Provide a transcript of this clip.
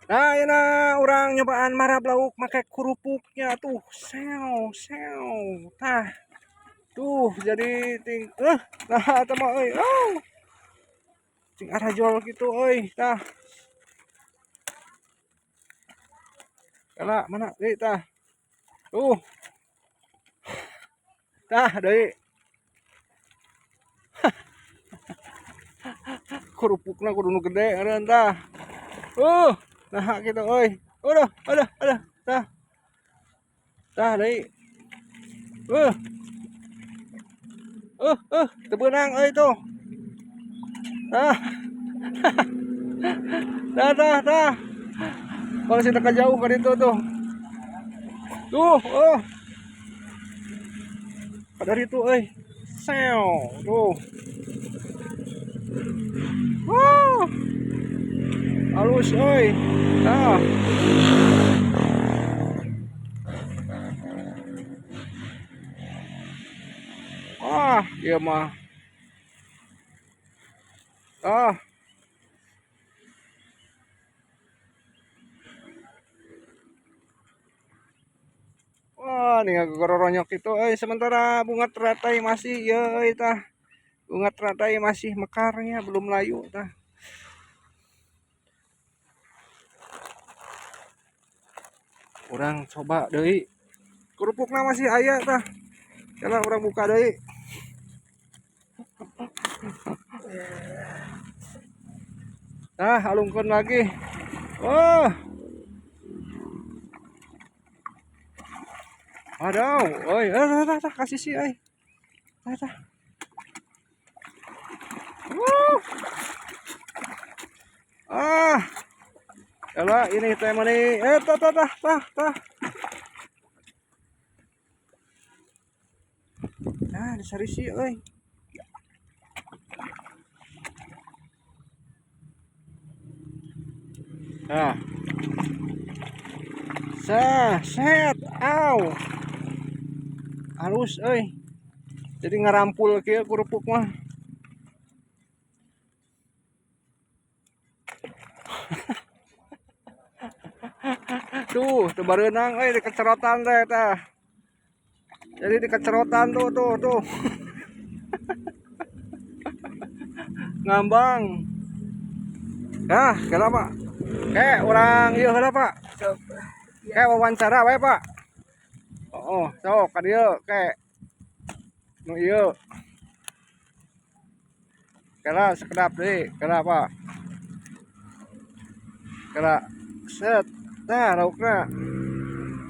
Nah, ayeuna urang nyobaan marab lauk make kerupuknya tuh. Sew, sew. Tah. Tuh, jadi ting nah eta mah euy. Oh. Cing arajol gitu euy, tah. Kala mana deui tah. Tuh. Tah deui. Kerupukna kudu nu gede eureun tah. Nah gitu euy. Udah, udah, udah. Tah. Tah deui. Teu beunang euy tuh. Tah. Tah, tah, tah. Kalau sih dekat jauh ka ditu tuh. Tuh, oh. Pada itu euy. Sew, tuh. Wah. Halus euy. Tah. Wah, ieu mah. Ah. Wah, nih gororonyok itu euy, sementara bunga teratai masih ieu euy tah. Bunga teratai masih mekarnya, belum layu tah. Urang coba deui. Kerupukna masih aya tah. Coba urang buka deui. Tah, alungkeun lagi. Wah. Aduh, oi, tah, tah, tah, kasih sih, oi. Tah, tah. Wuh. Ah. Kalau ini teh mani, tah, tah, tah, tah, tah. Nah, disarisi euy. Nah. Sah, set, aw. Halus euy. Jadi ngarampul kieu kerupuk mah. Tuh, teu bareunang euy dikecerotan teh tah. Jadi dikecerotan tuh tuh tuh. Ngambang. Nah, kenapa? Kayak orang ieu heula, Pak. Kayak wawancara wae, Pak. Oh, sok ka dieu kayak nu ieu. Kela sekedap deui, kela Pak. Kela set. Nah, laukna.